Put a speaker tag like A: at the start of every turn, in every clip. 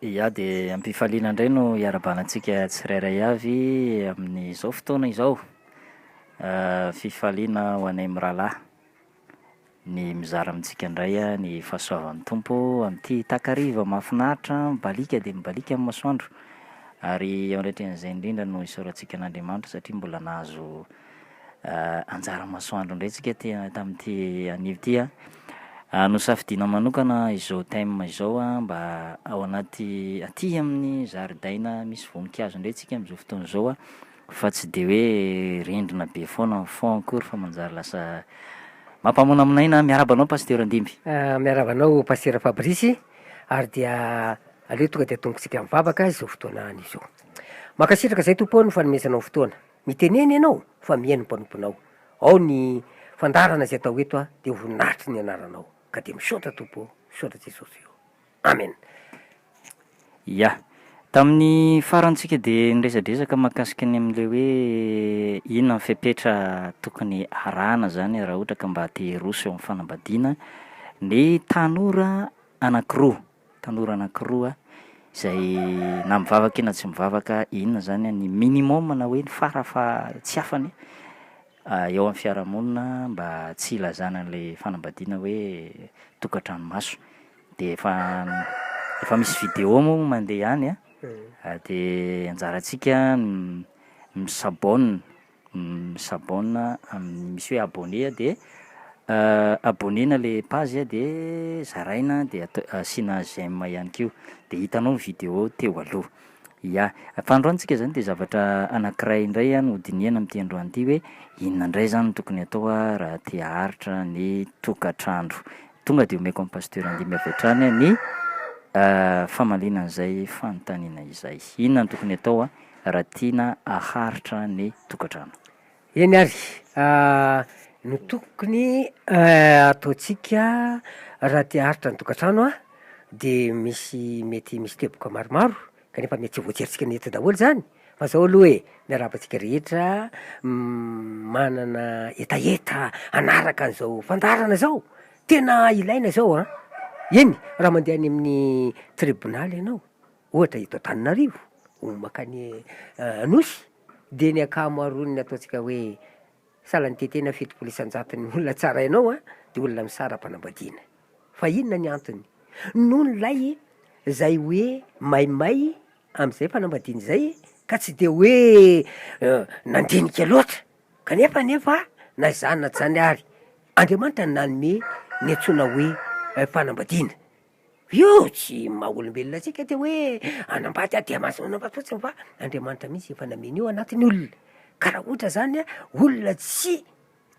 A: Ya, dia am-pifaliana indray no iarahabana antsika tsirairay avy amin'izao fotoana izao. Fifaliana ho anay mirahalahy ny mizara amintsika indray ny fahasoavan'ny Tompo amin'ity takariva mahafinaritra mibaliaka dia mibaliaka ny masoandro. Ary eo anatrehan'izay indrindra no isaorantsika an'Andriamanitra satria mbola nahazo Anjara masoandro indray tsika ty tamin'ity anio ity an. Nosafidiana manokana izao thème izao an mba ao anaty aty amin'ny zaridaina misy voninkazo indray tsika amin'izao fotoana izao an, fa tsy de hoe rindrina be foana ny fond akory fa manjary lasa mampamonamonaina. Miarahaba anao Pasitera Ndimby.
B: Miarahaba anao Pasitera Fabrice ary dia aleo tonga dia atombotsika mivavaka izao fotoana anio izao. Mankasitraka izay Tompo ô ny fanomezanao fotoana. Mitenena ianao fa mihaino ny mpanomponao. Ao ny fandaharana izay atao eto dia ho voninahitry ny anaranao. Ka dia misaotra Tompo ô, misaotra Jesosy ô. Amen.
A: Ya. Tamin'ny farany tsika dia niresadresaka mahakasika ny amin'ilay hoe inona ny fepetra tokony arahana zany raha ohatra ka mba te hiroso eo amin'ny fanambadiana ny tanora anankiroa. Tanora anankiroa izay na mivavaka io na tsy mivavaka, inona zany ny minimum na hoe ny fara faha tsy afany eo amin'ny fiarahamonina mba tsy hilazana an'ilay fanambadiana hoe tokantrano maso. De efa efa misy vidéo moa mandeha any an, de anjarantsika ny mi-s'abonne Mi-s'abonne amin'ny misy hoe abonner de abonner-na le page de zaraina de atao asiana j'aime ihany koa de hitanao ny vidéo teo aloha. Ya, fa androany tsika zany de zavatra anankiray indray no hodinihana amin'ity androany ity hoe inona indray zany no tokony atao raha te haharitra ny tokantrano. Tonga de omeko an'i Pasteur Andimy avy hatrany ny famaliana an'izay fanontaniana izay. Inona no tokony atao raha tiana haharitra ny tokantrano.
B: Eny ary, ny tokony ataontsika raha te haharitra ny tokantrano an, de misy mety misy teboka maromaro kanefa mety tsy voajerintsika ny eto daholo zany, fa zao aloha e, miarahaba antsika rehetra manana hetaheta hanaraka an'izao fandaharana zao, tena ilaina zao an, eny raha mandeha any amin'ny tribonaly ianao Ohatra eto Antananarivo, ho mankany Anosy, dia ny ankamaroan'ny ataontsika hoe salan'ny 70 isan-jaton'ny olona tsarainao an, dia olona misara-panambadiana. Fa inona ny antony? Noho ilay izay hoe maimay amin'izay fanambadiana izay ka tsy dia hoe nandinika loatra, kanefa anefa na izany na tsy izany ary Andriamanitra no nanome ny antsoina hoe fanambadiana. Io tsy maha olombelona antsika de hoe hanambady aho de mahazo manambady fotsiny fa Andriamanitra mihitsy efa nameno io anatin'ny olona, ka raha ohatra zany a olona tsy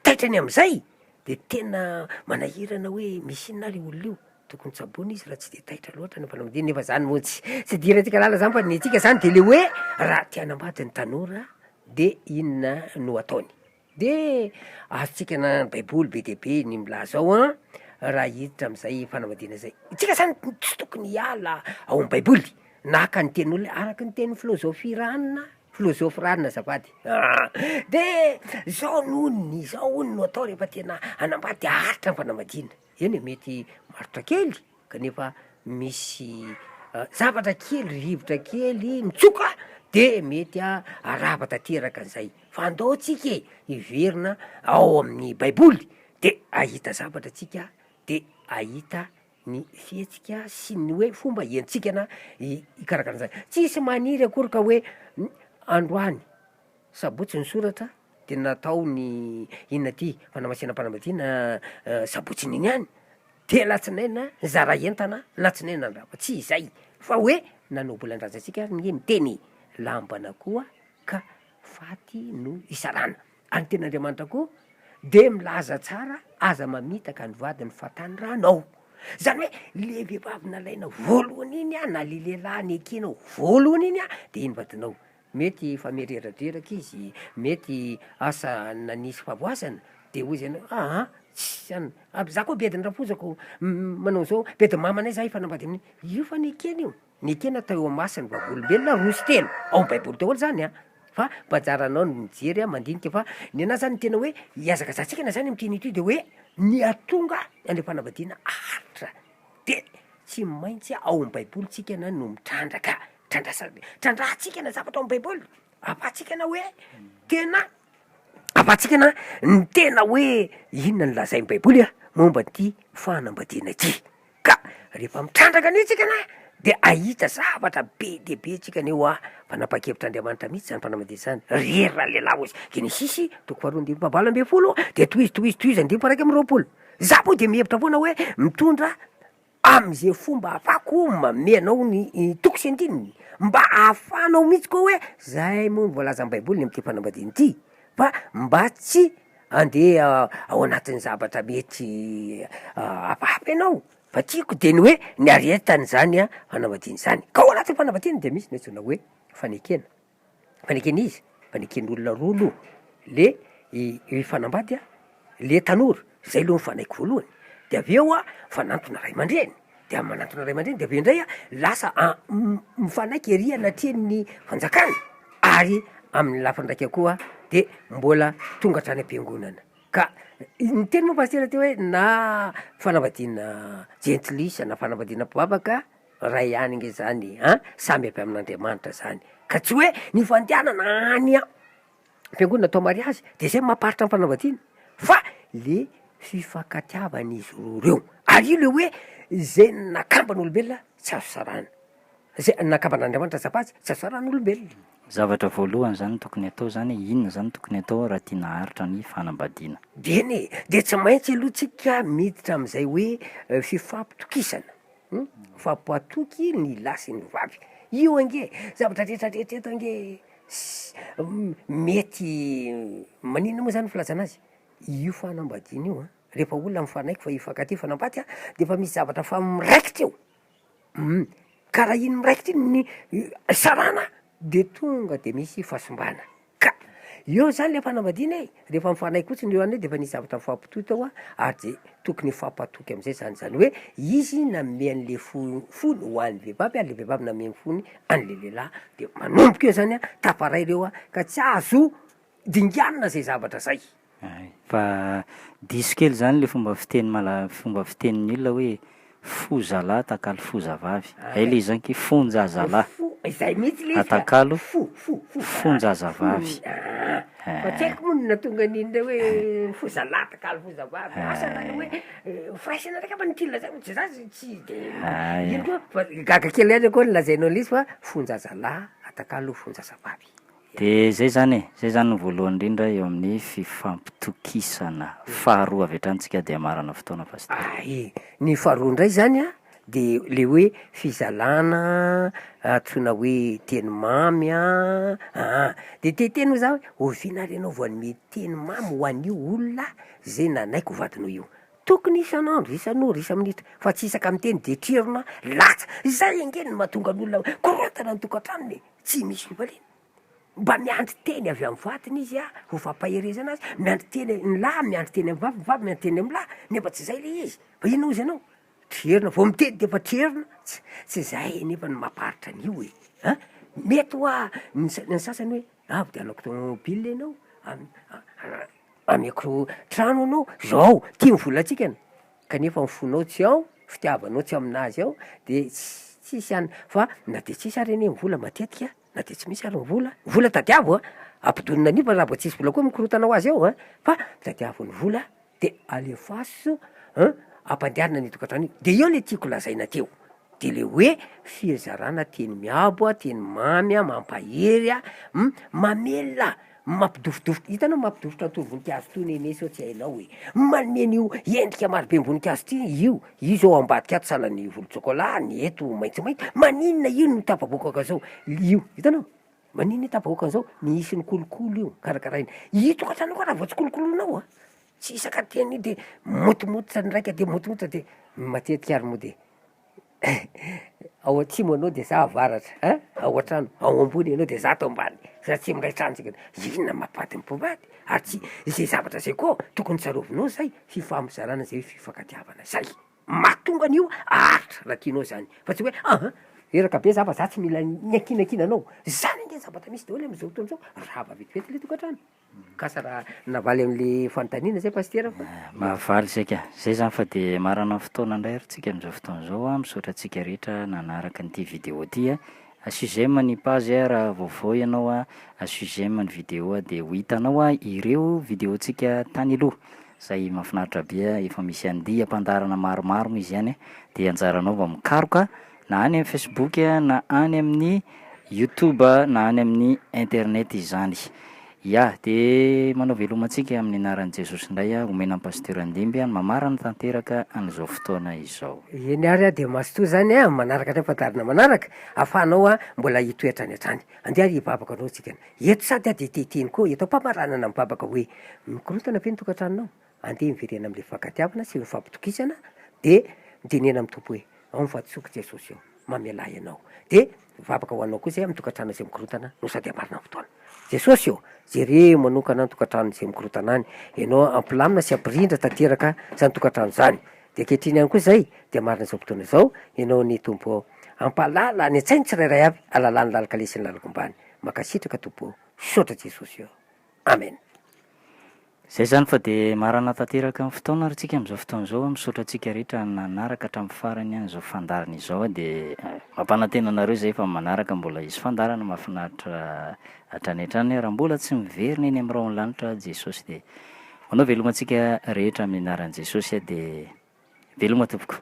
B: taitra ny am'zay de tena manahirana hoe misy inona ary io olona io, tokony tsaboina izy raha tsy de taitra loatra ny fanambadiana nefa zany moa tsy tsy idirantsika lalina zany fa ny antsika zany de le hoe raha te hanambady ny tanora de inona no ataony. De azontsika na baiboly be dia be ny milaza ao an, raha hiditra am'zay fanambadiana zay, tsika zany tsy tokony hiala ao am baiboly, na haka ny tenin'olona araky ny tenin'ny filôzôfy ranona, filôzôfy ranona azafady aa, de zao no ny zao hono no atao rehefa tena hanambady de haharitra ny fanambadiana, eny e mety maharitra kely kanefa misy zavatra kely rivotra kely mitsoka de mety harava tanteraka an'izay, fa andao tsika e hiverina ao amin'ny baiboly de ahita zavatra tsika de ahita ny fihetsika sy ny hoe fomba entintsika na hikarakara an'zay, tsisy maniry akory ka hoe androany sabotsy ny soratra de natao ny inona ty fanamasinam-panambadiana sabotsy-n'iny ihany De latsinaina nizara entana, latsinaina nandrava, tsy izay fa hoe nanao bolan-drazantsika ary nge miteny e, lambana koa ka faty no isarana, ary ny tenin'Andriamanitra koa de milaza tsara aza mamitaka ny vadiny fa tany ranao, zany hoe le vehivavy nalaina voalohany iny an na le lehilahy nekenao voalohany iny an de iny vadinao, Mety efa mireradreraka izy, mety asa nanisy fahavoazana, de hoy izy anao aa tsisy an, aby za koa bedin'ny rafozako manao an'zao, bedin'ny mamanay za hifanambady amin'io, io fa nekena io, nekena teo imason'ny vavolombelona roa sy telo, ao am baiboly daholo zany an, fa mba anjaranao ny mijery an, mandinika fa ny anahy zany ny tena hoe ihazakazantsika na zany am'ty anio ty de hoe ny hahatonga an'le fanambadiana haharitra de. Tsy maintsy ao am baiboly tsika na no mitrandraka, trandrasa, trandrahantsika na zavatra ao am baiboly, ahafahantsika na hoe tena, ahafahantsika na ny tena hoe inona no lazain'ny baiboly a momba an'ity fanambadiana ity. Ka rehefa mitrandraka an'io tsika na de ahita zavatra be dia be tsika anie hoa fa nampakevitr'Andriamanitra mihitsy zany fanambadiana zany, rery ralehilahy hozy, Genesisy toko faharoa andininy fahavalo ambin'ny folo de tohizo tohizo tohizo andininy faha iraika amby roapolo, za moa de mihevitra foana hoe mitondra am'ze fomba ahafahako manome anao ny toko sy andininy mba ahafahanao mihitsy koa hoe zay moa ny voalazan'ny baiboly ny amin'ity fanambadiana ity fa mba tsy Andeha ao anatin'ny zavatra mety hafahafa ianao fa tiako de ny hoe ny aretan'izany a fanambadiana izany, ka ao anatin'ny fanambadiana de misy ny antsoina hoe fanekena, fanekena iza? Faneken'olona roa aloha, le i- hifanambady a, le tanora zay aloha mifanaiky voalohany, de avy eo a mifanantona ray aman-dreny, de amy manantona ray aman-dreny de avy eo indray a lasa mifanaiky ery anatrehan'ny fanjakana ary amin'ny lafiny raika koa de mbola tonga hatrany am-piangonana ka niteny moa pasitera teo hoe na fanambadiana jentilisa na fanambadiana mpivavaka ray ihany nge zany an, samy avy amin'Andriamanitra zany ka tsy hoe ny fandehanana any am fiangonana atao mariazy de zay mampaharitra ny fanambadiana fa le fifankatiavan'izy roa reo ary io le hoe zay nakamban'olombelona tsy azo sarahana, zay nakamban'Andriamanitra azafady tsy azo sarahan'olombelona.
A: Zavatra voalohany zany tokony atao zany inona zany tokony atao raha tiana haharitra ny fanambadiana?
B: Dieny e, de tsy maintsy aloha tsika miditra am'zay hoe fifampitokisana, hum, mifampatoky ny lahy sy ny vavy, io ange zavatra retraretra eto ange s- mety maninona moa zany filazana azy, io fanambadiana io an, rehefa olona mifanaiky fa hifankatia hifanambady an, de efa misy zavatra efa miraikitra eo, hum, ka raha iny miraikitra iny ny sarahana de tonga de misy fahasimbana, ka eo zany le fanambadiana e, rehefa mifanaiky fotsiny eo any de efa nisy zavatra mifampitohy tao an, ary de tokony hifampatoky am'zay zany, zany hoe izy nanome an'le fo- fony ho an'ny vehivavy ary le vehivavy nanome ny fony an'le lehilahy, de manomboka eo zany an, tafaray reo an, ka tsy azo dinganina zay zavatra zay.
A: Hay, fa diso kely zany le fomba fiteny mala- fomba fitenin'ny olona hoe foza lahy atakalo foza vavy, hay le izy zany kay fonjazalahy
B: Fo, izay mihitsy le izy ka,
A: atakalo
B: fo fo fo
A: fonjazavavy.
B: fo aa, fa tsy haiko moa ny nahatonga an'iny ndray hoe foza lahy atakalo foza vavy, asa na le hoe firaisana ndraiky angamba no tiany lazaina, tsy za tsy de ino koa fa gaga kely ihany aho koa nolazainao an'le izy fa fonjazalahy atakalo fonjazavavy.
A: De zay zany e, zay zany no voalohany indrindra eo amin'ny fifampitokisana. Faharoa avy hatrany tsika de hamarana fotoana Pasitera.
B: Ay, ny faharoa indray zany an, de le hoe fizalana antsoina hoe teny mamy an, aa de te hiteny moa za hoe oviana ary ianao vao hanome teny mamy ho an'io olona zay nanaiky ho vadinao io? Tokony isan'andro, isan'ora, isa-minitra fa tsy isaka miteny de trerona latsa, zay ange no mahatonga ny olona korontana ny tokantranony e! Tsy misy fifaliana. Mba miandry teny avy amin'ny vadiny izy a, ho fampaherezana azy, miandry teny, ny lahy miandry teny amin'ny vavy, ny vavy miandry teny amin'ny lahy, nefa tsy zay le izy, fa inona hozy ianao? Trerona, vao miteny de efa trerona, tsy tsy zay anefa no mampaharitra an'io e, an! Mety hoa ny sa- ny sasany hoe ah vidianako tômôbila ianao, ameko trano anao, zao, ty ny volantsika, kanefa ny fonao tsy ao, fitiavanao tsy aminazy ao, de ts- tsisy any, fa na de tsisy ary anie ny vola matetika, na de tsy misy ary ny vola, vola tadiavo an, ampidonina an'io fa raha vao tsisy vola koa mikorontana ho azy eo an, fa tadiavo ny vola de alefaso an, ampandehanina an'io tokantrano io, de eo le tiako lazaina teo, de le hoe fizarana teny miabo a, teny mamy a, mampahery a, mamelona, mampidofodofotra, hitanao mampidofotra an'itony voninkazo itony anie sao tsy hainao e, manome an'io endrika marobe ny voninkazo ity io, io zao ambadika ato sahalan'ny volon-tsôkôla, ny eto maitsomaitso, maninona io no tafavoaka zao, io, hitanao, maninona io tafavoaka an'zao, misy ny kolokolo io karakaraina, io tokantrano io koa raha vao tsy kolokoloinao an, tsy isaka teny io de motomototra ny raika de motomototra de matetika ary moa de Ao atsimo anao de za avaratra ein, ao an-trano, ao ambony ianao de za ato ambany, za tsy miray trano tsika, inona mampivady ny mpivady? Ary tsy, zay zavatra zay koa tokony tsarovinao zay, fifampizarana zay fifankatiavana zay, mahatonga an'io haharitra raha tianao zany, fa tsy hoe aha reraka be za fa za tsy mila ny ankinankinanao, zany ange zavatra misy daholo am'zao fotoana zao, rava vetivety le tokantrano. Kasa raha navaly an'le fanontaniana zay Pasitera fa.
A: Mahavaly zay ka. Zay zany fa de marana ny fotoana indray ary tsika amin'izao fotoana izao a, misaotra antsika rehetra nanaraka an'ity vidéo ty a, asio j'aime ny page a raha vaovao ianao a, asio j'aime ny vidéo de ho hitanao a ireo vidéo-ntsika tany aloha, zay mahafinaritra be a, efa misy andiam-pandaharana maromaro moa izy any de anjaranao vao mikaroka na any amin'ny Facebook a na any amin'ny YouTube na any amin'ny internet izany. Ya, de manao veloma antsika amin'ny anaran'i Jesosy indray aho, omena an'i Pasteur Andimby ny mamarana tanteraka an'izao fotoana izao.
B: Eny ary dia mazotoa zany a, manaraka hatrany fandaharana manaraka, ahafahanao a mbola hitohy hatrany hatrany. Andeha ary hivavaka anao tsika. Eto sady aho dia te hiteny koa, eto am-pamaranana mivavaka hoe, mikorontana ve ny tokantranonao? Andeha miverena amin'ilay fifankatiavana sy fifampitokisana dia mitenena amin'ny Tompo hoe, ao ny vatosoako Jesosy ô, mamelà ianao. Dia mivavaka ho anao koa izay amin'ny tokantrano izay mikorontana no sady hamarina ny fotoana. Jesosy ô, jereo manokana ny tokantrano izay mikorontana any, ianao hampilamina sy hampirindra tanteraka izany tokantrano izany. Dia ankehitriny ihany koa izay dia marina izao fotoana izao, ianao anie Tompo ô, hampahalala any an-tsain'ny tsirairay avy alalàn'ny lalan-kaleha sy ny lalan-kombany. Mankasitraka Tompo ô. Misaotra Jesosy ô. Amen.
A: Zay zany fa de marana tanteraka ny fotoana ary tsika amizao fotoana izao a, misaotra antsika rehetra nanaraka hatramin'ny farany an izao fandaharana izao a, de mampanantena anareo zay fa manaraka mbola hisy fandaharana mahafinaritra hatrany hatrany raha mbola tsy miverina eny amin'ny rahon'ny lanitra Jesosy de manao veloma antsika rehetra amin'ny anaran'i Jesosy a, de veloma tompoko.